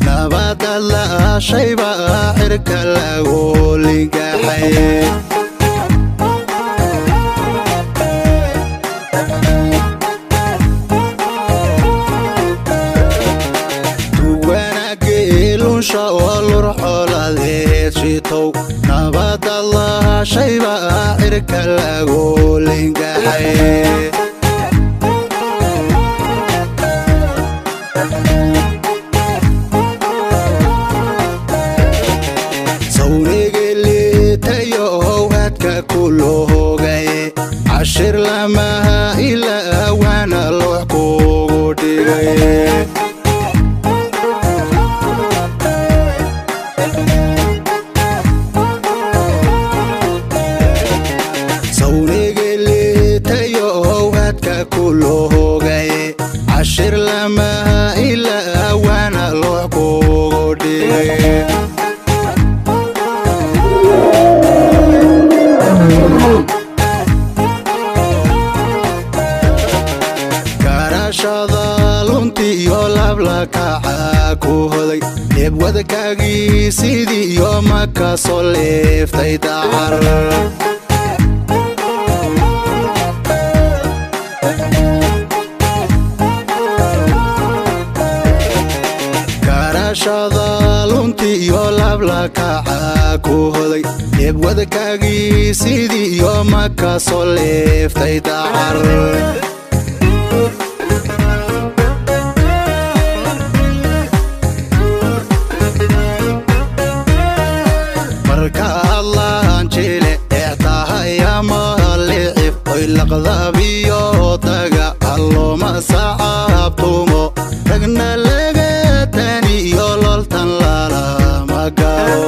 Nabadala shayba cirka lagu ligaxay. Duwanageelunsha oo lur xooladeed shitow, nabadala shayba cirka lagu lingaxay. Cashir lamaha ilaa waana loox kugu dhigay. Sawnigelitayo hadka kulohogay, cashir lamaha ilaa waana loox kugu dhigay. Garashada lunti iyo lablakaca ku hoday, leebwadakaagii sidii iyo maka soo leeftay dacar. Garashada lunti iyo lablakaca ku hoday, leebwadakaagii sidii iyo maka soo leeftay dacar. Marka allaan jile eextahayama licif oy laqdabiyo daga hallooma sacaabtumo, ragna laga taniyo loltan lalama galo.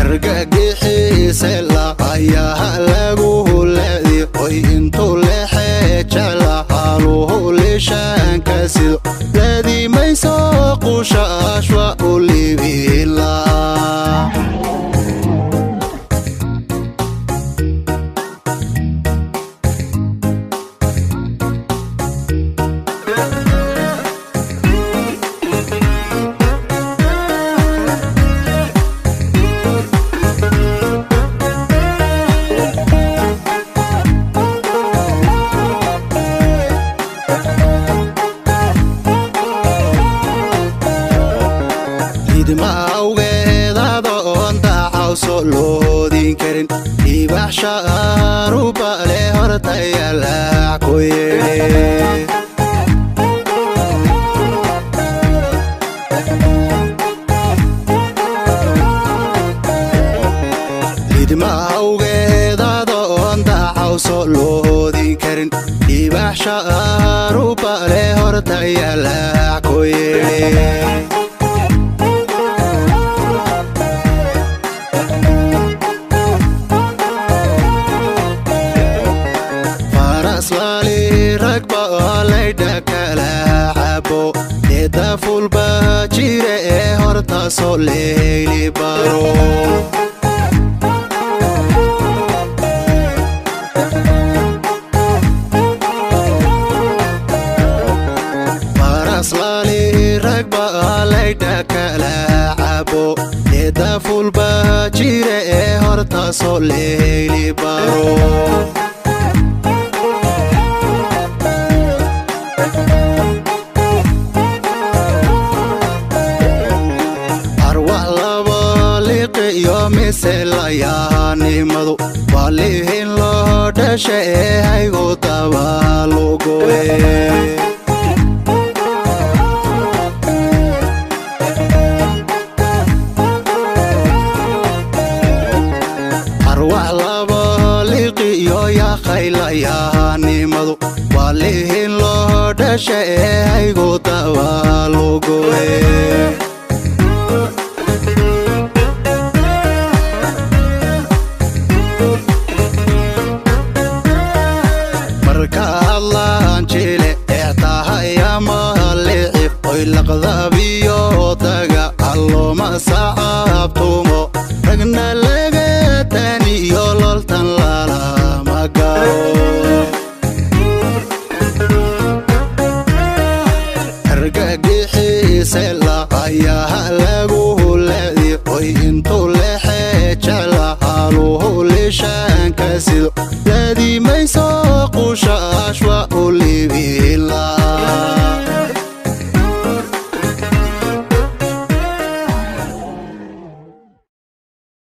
Argagixiise la ayaa lagu leedi oy intuu leexee jecla haluhu lishaanka sido laadimayso qusha ashwa u liibila. Idma awgeedaada oon dacawso loodin karin, ibaxsha arubale hortayalaac ku yeedhe. Idma awgeedaada oon dacawso loodin karin, ibaxsha arubale hortayalaac ku yeedhe. Faraslaali ragba laydha kala cabo, eeda fulba jire ee hortaasoo leyli baro. Faraslaali ragba laydha kala cabo, eeda fulba jire ee hortaasoo leyli baro. Arwax laba liqi iyo mise layaanimadu waa lihin loo dhasha ee haygu dabalugoe. Arwax laba Liiqi iyo yakhaylayahanimadu waa lihin loo dhasha ee haygu dabalugoe.